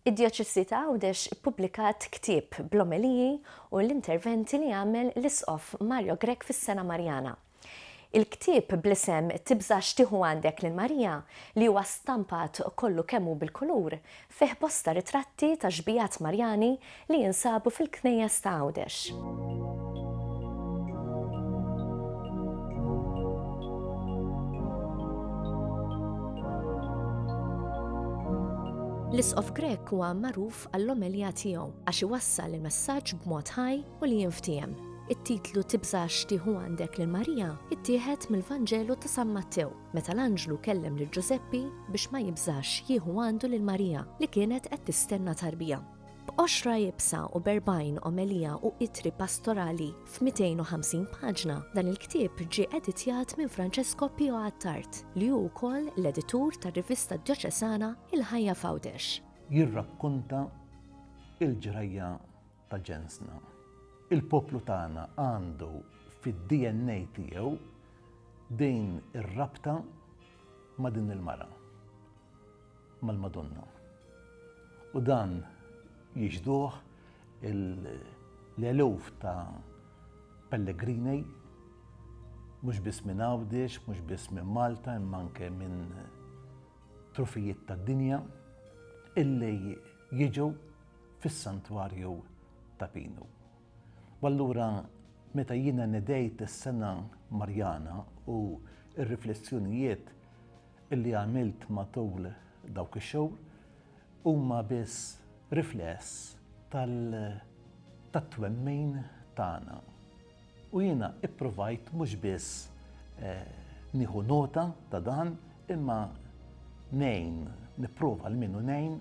Id-Djoċesi ta' Għawdex ippubblikat ktieb bl-omeliji u l-interventi li għamel l-Isqof Mario Grech fis-Sena Marjana. Il-ktieb bl-isem Tibżax tieħu għandek lil Marija, li huwa stampat kollu kemm hu bil-kulur, fih bosta ritratti ta' xbijat Marjani li jinsabu fil-knejjes ta' Għawdex. L-Isqof Grech huwa magħruf għall-omelija tiegħu għax iwassal il-messaġġ b'mod ħaj u li jinftiehem. It-titlu Tibżax tieħu għandek lil Marija ittieħed mill-Vanġelu ta' San Mattew meta l-anġlu kellem lil Ġużeppi biex ma jibżax jieħu għandu lil Marija li kienet qed tistenna tarbija. B'qoxra iebsa u b'erbgħin omelija u ittri pastorali f'250 paġna, dan il-ktieb ġie editjat minn Francesco Pio Attard, li hu wkoll l-editur tar-rivista djoċesana Il-Ħajja f'Għawdex. Jirrakkonta l-ġrajja ta' ġensna. Il-poplu tagħna għandu fid-DNA tiegħu din ir-rabta ma' din il-mara. mal-Madonna. U dan jixhduh l-eluf ta' pellegrini, mhux biss minn Għawdex, mhux biss minn Malta, imma anke minn trufijiet tad-dinja, illi jiġu fis-santwarju ta' Pinu. U allura meta jiena nedejt is-sena Marjana u r-riflessjonijiet li għamilt matul dawk ix-xhur huma biss rifless tat-twemmin tagħna. U jiena ippruvajt mhux biss nieħu nota ta' dan imma ngħin, nipprova almenu ngħin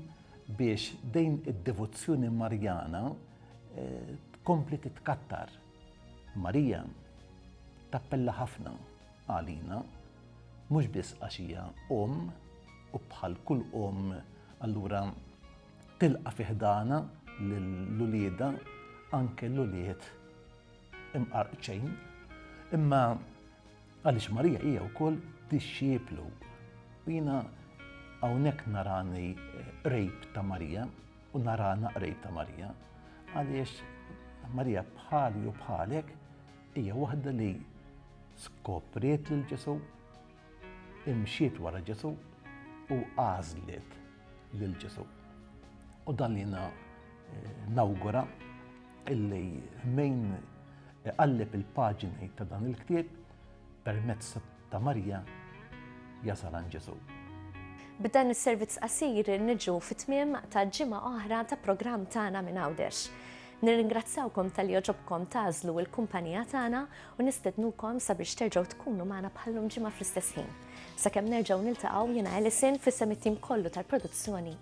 biex din id-devozzjoni Marjana tkompli titkattar. Marija tappella ħafna għalina, mhux biss għax hija omm u bħal kull omm allura tilqa' fi ħdanha lil uliedha anke l-ulied imqarqċejn, imma għaliex Marija hija wkoll dixxiplu. U jiena hawnhekk narani qrib ta' Marija u narana qrib ta' Marija għaliex Marija bħali u bħalek hija waħda li skopriet lil Ġesù, imxiet wara Ġesù u għażlet lil Ġesù. U dan li jiena eh, nawgura illi min qalleb il-paġni ta' dan il-ktieb permezz ta' Marija jasal għand Ġesù. B'dan is-servizz qasir niġu fit-tmiem ta' ġimgħa oħra ta' programm tagħna minn Għawdex. Nirringrazzawkom talli għoġobkom tagħżlu l-kumpanija tagħna u nistednukom sabiex terġgħu tkunu magħna bħal-lum ġimgħa fl-istess ħin. Sakemm nerġgħu niltaqgħu jiena Alison f'isem it-tim kollu tal-produzzjoni.